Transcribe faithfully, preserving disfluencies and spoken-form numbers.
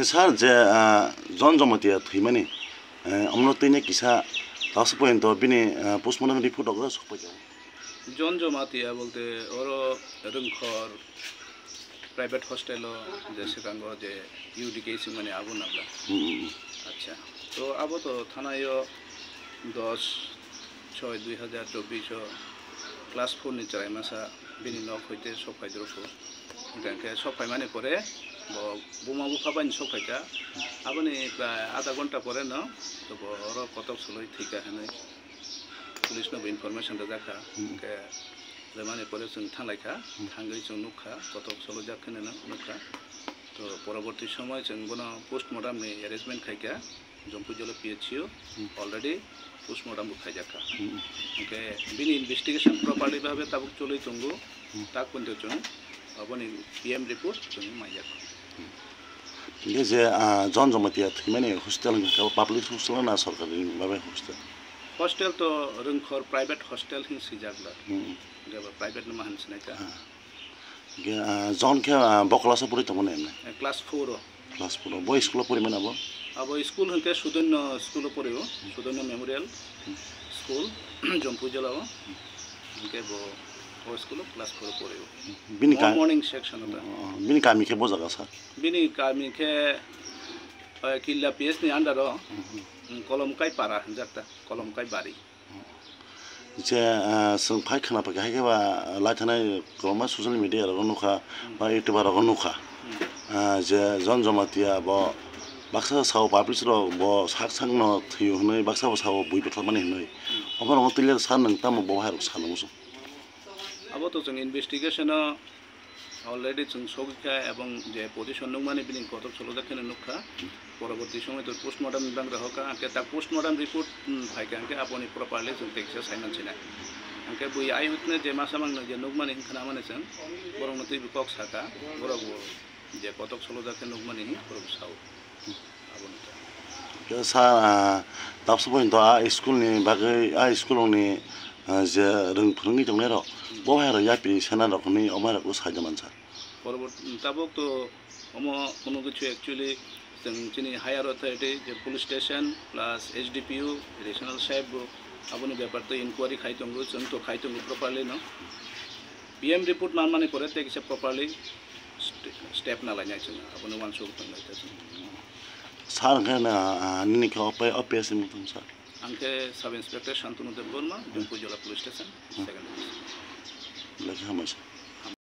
Sir, je, ah, John Jamatia thwimani, eh, omno tini kisa taso pointo bini, ah, postmortem report rok sokpai tongo. John Jamatia bolte oro Rwngkhor private hostel o je swkango je U D K singmani abo nabla. Hmm, hmm, hmm. Acha. To abo to thanaio dos choi dui hazar chobbish o class four ni chwrai masa bini nok hoite sok phai doro kho. Hingke hingke sok phai mani pore bo buma bupha bai sok phai kha. Aboni prai adha ghonta pore no to bo oro kotok soloi thwi kha hinui police no bo information rijak kha. Hmm. Hingke rimani pore chwng thanglai kha, hmm, thangwi chwng nuk kha, kotok solojak hinui no nuk kha. To poroborti somoi chwng bono postmortem ni arrangement khai kha. Jompuijala P H C o, hmm, already postmortem bo khaijak kha. Hmm. Hingke bini investigation properly bhabe tabuk choli tongo, hmm, tak pointo chwng aboni P M report chwng maijak. Hingke je, ah, John Jamatia thwimani hostel hingka khe public hostel na sorkari bhabe hostel? Hostel to Rwngkhor private hostel hin swijak la. Hmm. Hingke bo private no ma hin sinai kha. Ah. Hingke, ah, John khe, ah, bo class o pori tongmani emne? Eh, class four o. Class four o. Bo school o porimani abo? Abo school hingke Sudonyo school o porio, Sudonyo Memorial School, Jompuijala o. Hingke bo, bo school o class four o porio. Bini Mo-, ka-, morning section o ta. Oh, bini kami khe bo jaga sa? Bini kami khe, eh, Killa P S ni under o, hmm, Kolomkai para hinjak ta, Kolomkai bari. Je, ah, chwng phai khna phaikha, hai khe ba, ah, lai thanai kwbangma social media rogo nukha, ba YouTuber rogo nukha. Ah, je John Jamatia bo baksa sao public rok bo sak sak no thwio hwnwi, baksa bo sao bui bwtharmani hwnwi. Omo rokno twilai sa nwng tamo bo hai rok sana muchung? Abo to chwng investigation o already chwng sogwi kha, ebong je position nukmani bini kotor solojak kheno nukha. Poroborti somoi to postmortem ni bangre hoka, hingke ta postmortem report, hmm, phaikha, hingke aboni properly chwng tekisa saiman sinai. Hingke bui eye witness je masa mangno je nukmani, khnamani chwng borokno twibo kok saka, borok bo je kotok solojak khe nukmani, borok sao. Aboni ta. Khe sa, ah, tabuk pointo a school ni bagwi, a school ni, ah, je rwng phwrwngwi tongnai rok, bo hai rok yapri sena rok hwnwi omo hai rok sai da mansa. Porobor-, tabuk to omo kunu kichu actually chwng chini higher authority je police station plus S D P O, additional saib bo aboni bepar to inquiry khai tongo, chwng to khai tongo properly no. P M report manmani pore tei kisa properly st-, step na lainai chwng abono uansuk tonglai ta chwng. Sir, hwnkhe na, ah, nini khe O P S ni muitu sir? Ang khe Sub Inspector Shantanu Debbarma, Jompuijala Police Station, hmm, Second Division. Belai khe hambai sir.